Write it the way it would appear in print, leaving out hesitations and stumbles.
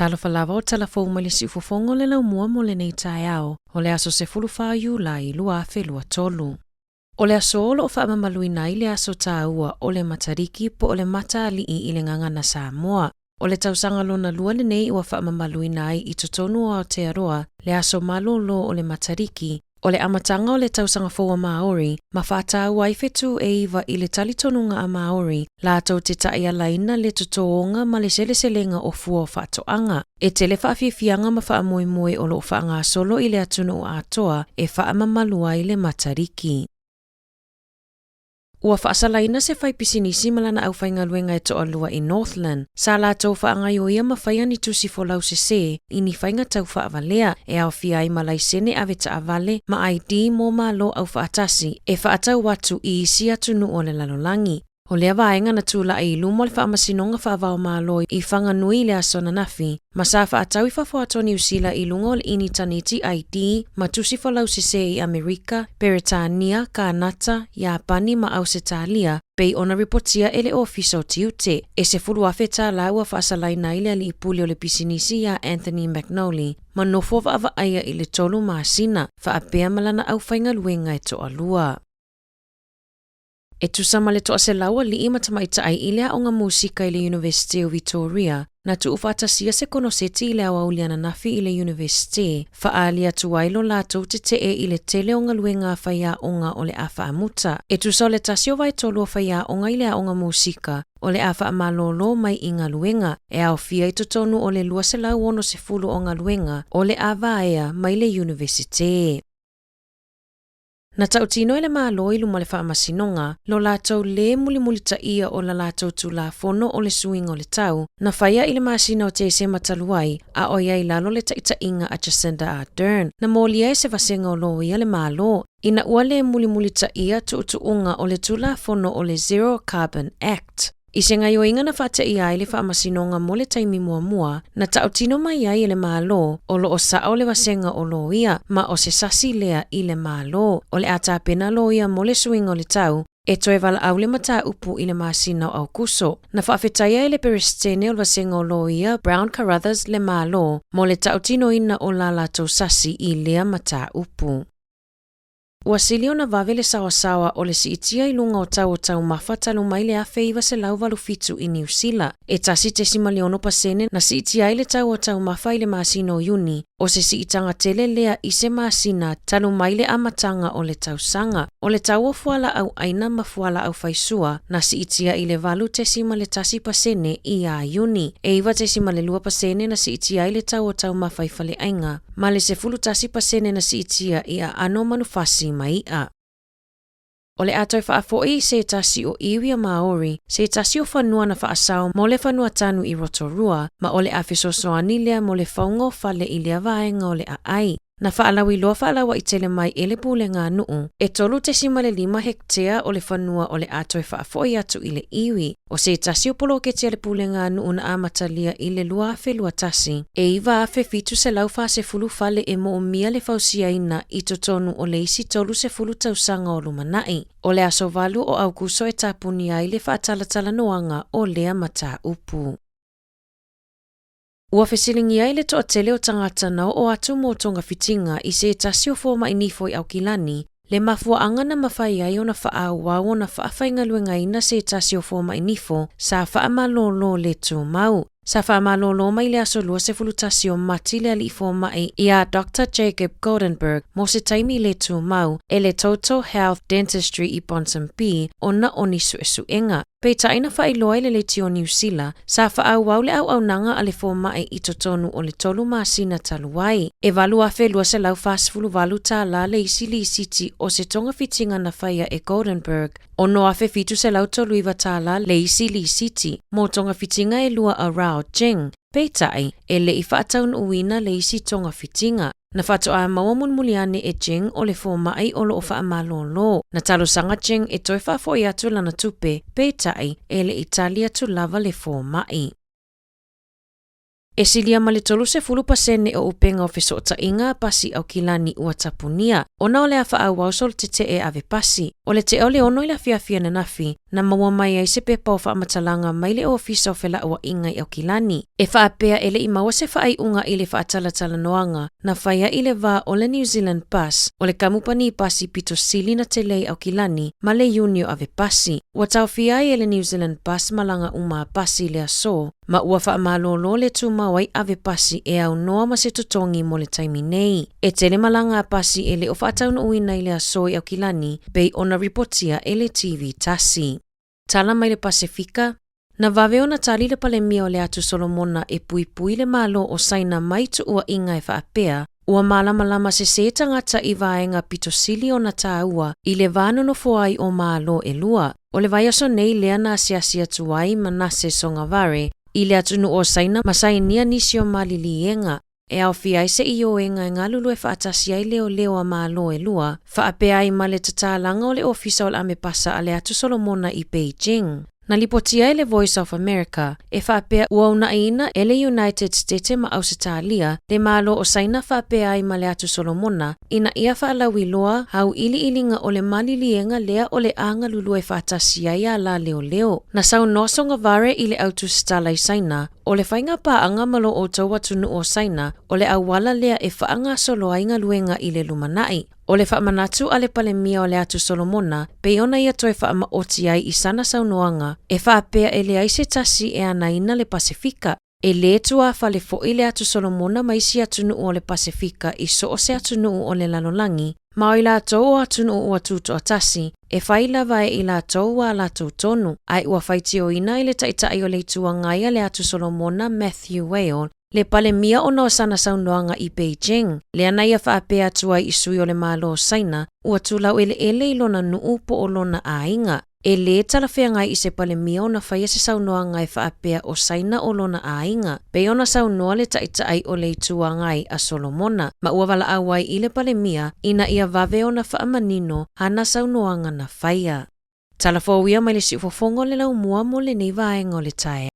Talofa lava o tala fou mai le siufofoga o le laumua mo lenei taeao o le aso 14 Iulai 2023. O le aso o lo o faamamaluina ai le aso taua o le Matariki po o le Mataalii i le gagana Samoa. O le tausaga lona lua lenei ua faamamaluina ai i totonu o Aotearoa le aso malōlō o le Matariki, o le amataga o le tausaga fou a Māori, ma faataua ai fetu e iva i le talitonuga a Māori latou te taialaina le totōga ma le seleselega o fua o faatoaga. E tele faafiafiaga ma faamoemoe o lo o faagasolo i le atunuu atoa e faamamalu ai le Matariki. Ua faasalaina se faipisinisi ma lana aufaigaluega e toalua i Northland, sa latou faagaioia ma faia ni tusi folau sesē i ni faiga tau faavalea e aofia ai ma laisene ave taavale ma ID mo Malo Aufaatasi e faatau atu i isi atunuu o le lalolagi. O lea vaega na tulai i luma o le Faamasinoga Faava-o-Malo i Whanganui i le aso ananafi, ma sa faatau i fafo atu o Niu Sila i luga o le initaneti ID ma tusi falausese i Amerika, Peretania, Kānata, Iapani ma Ausetalia, pei ona ripotia e le Ofisa o Tiute. E 10,000 tālā ua faasalaina ai le alii pule o le pisinisi iā Anthony McNolly ma nofo vaavaaia i le tolu masina, faapea ma lana aufaigaluega e toalua. E tusa ma le toaselau alii ma tamaitai i le aoga musika i le Yunivesite o Vitoria, na tuufaatasia se konoseti i le aoauli ananafi i le Yunivesite, faaali atu ai lo latou tetee i le tele o galuega a faiaoga o le a faamuta. E tusa o le tasi o vaetolu o faiaoga i le aoga musika o le a faamalōlō mai i galuega, e aofia i totonu o le 260 o galuega o le a vaea mai le Yunivesite. Na tautino e le Malo i luma o le Faamasinoga lo latou lē mulimulitaia o la latou Tulafono o le Suiga o le Tau, na faia i le masina o Tesema talu ai, a o i ai lalo le taitaiga a Jacinda Ardern, na molia e se vasega o loia le Malo, ina ua lē mulimulitaia tuutuuga o le Tulafono o le Zero Carbon Act. I se gaioiga na faateia ai le Faamasinoga mo le taimi muamua, na tautino mai ai e le Malo o lo o sao le vasega o loia, ma o se sasi lea i le Malo o le a tapena loia mo le suiga o le tau e toe valaau le mataupu i le masina o Aokuso. Na faafetaia e le Peresetene o le vasega o loia Brown Carruthers le Malo mo le tautinoina o la latou sasi i lea mataupu. Ua sili ona vave le saoasaoa o le siitia i luga o tau o taumafa talu mai le 1987 i Niu Sila. E 1.6 pasene na siitia ai le tau o taumafa i le masina o Iuni, o se siitaga tele lea i se masina talu mai le amataga o le tausaga. O le tau o fualaau aina ma fualaau faisua na siitia i le 8.1 pasene ia Iuni. E 9.2 pasene na siitia ai le tau o taumafa i faleaiga. ma le 11% na siitia i aano manufasi ma iʻa. O le a toe faafoi i se tasi o iwi a Māori, se tasi o fanua na faasao mo le fanua tanu i Rotorua, ma o le a fesoasoani lea mo le fauga o fale i lea vaega o le aai. Na faalauiloa faalauaitele mai e le Pulega a Nuu, e 3.5 hektea o le fanua o le a toe faafoi atu i le iwi. O se tasi o poloketi a le Pulega a Nuu na amatalia i le 2021, e 9,740 fale e moomia le fausiaina i totonu o le isi 30 tausaga o lumanai. O le aso 8 o Aukuso e tapuni ai le faatalatalanoaga o lea mataupu. Ua fesiligia i le toatele o tagata na oo atu mo togafitiga i se tasi o fomai nifo i Aukilani le mafuaaga na mafai ai ona faaauau ona faafaigaluegaina se tasi o fomai nifo sa faamalōlō le tumau. Sa faamalōlō mai le aso 21 o Mati le alii fomai iā Doctor Jacob Goldenberg mo se taimi le tumau e le Total Health Dentistry i Ponsonby ona o ni suesuega. Peitai na faailoa i le Leitio Niu Sila, sa faaauau le auaunaga a le fomai i totonu o le tolu masina talu ai. E $8,248 tālā le isi lisiti o se togafitiga na faia e Goldenberg, $6,739 tālā le isi lisiti mo togafitiga e lua a Rao Jing, peitai, e le i faataunuuina le isi togafitiga. Na faatoa maua mulimuli ane e Jing o le fomai o lo o faamalōlō. Na talosaga Jing e toe faafoi atu lana tupe, peitai, e le i tali atu lava le fomai. E silia ma le 30% o upega o fesootaiga a pasi Aukilani ua tapunia, ona o le a faaauau solotetee ave pasi. O le tea o le ono i le afiafi ananafi, na maua mai ai se pepa o faamatalaga mai le Ofisa o Felauaiga i Aukilani, e faapea e le i maua se faaiuga i le faatalatalanoaga na faia i le va o le New Zealand Bus o le kamupani pasi pito sili na tele i Aukilani ma le Iunio Ave Pasi. Ua taofia ai e le New Zealand Bus malaga uma a pasi i le aso, ma ua faamalolo le tumau ai ave pasi e aunoa ma se totogi mo le taimi nei. E tele malaga a pasi e le o faataunuuina i le aso i Aukilani, pei ona ripotia e le TV tasi. Tala mai le Pasefika, Na vave ona tali le Palemia o le Atu Solomona e puipui le Malo o Saina mai tuuaiga e faapea, ua malamalama sesē tagata i vaega pito sili ona tāua i le va nonofo ai o Malo e lua. O le vaiaso nei lea na asiasi atu ai Manasseh Sogavare i le atunuu o Saina ma sainia nisi o maliliega e aofia ai se ioega e galulue faatasi ai leoleo a Malo e lua, faapea ai ma le tatalaga o le Ofisa o le Amepasa a le Atu Solomona i Beijing. Na lipotia e le Voice of America, e faapea ua uunaiina e le United Stete ma Ausetalia le Malo o Saina faapea ai ma le Atu Solomona ina ia faalauiloa auiliiliga o le maliliega lea o le a galulue faatasi ai a la leoleo. Na saunoa Sogavare i le au tusitala i Saina, O le faiga paaga ma lo outou atunuu o Saina, o le auala lea e faagasolo ai galuega i le lumanai. O le faamanatu a le Palemia o le Atu Solomona, pei ona ia toe faamaoti ai i sana saunoaga, e faapea e leai se tasi e anaina le Pasefika. E lē tuafale foi le Atu Solomona ma isi atunuu o le Pasefika i so o se atunuu o le lalolagi, ma o i latou o atunuu ua tutoatasi, e fai lava e i latou ā latou tonu, ae ua faitioina e le Taitai o le Itu Agai a le Atu Solomona Matthew Whale le Palemia ona o sana saunoaga i Beijing, lea na ia faapea atu ai i sui o le Malo o Saina ua tulaueleele i lona nuu po o lona aiga. E lē talafeagai i se Palemia ona faia se saunoaga e faapea o Saina o lona aiga, pei ona saunoa le Taitai o le Itu Agai a Solomona, ma ua valaau ai i le Palemia ina ia vave ona faamanino ana saunoaga na faia. Tala fou ia mai le siufofoga o le laumua mo lenei vaega o le taeao.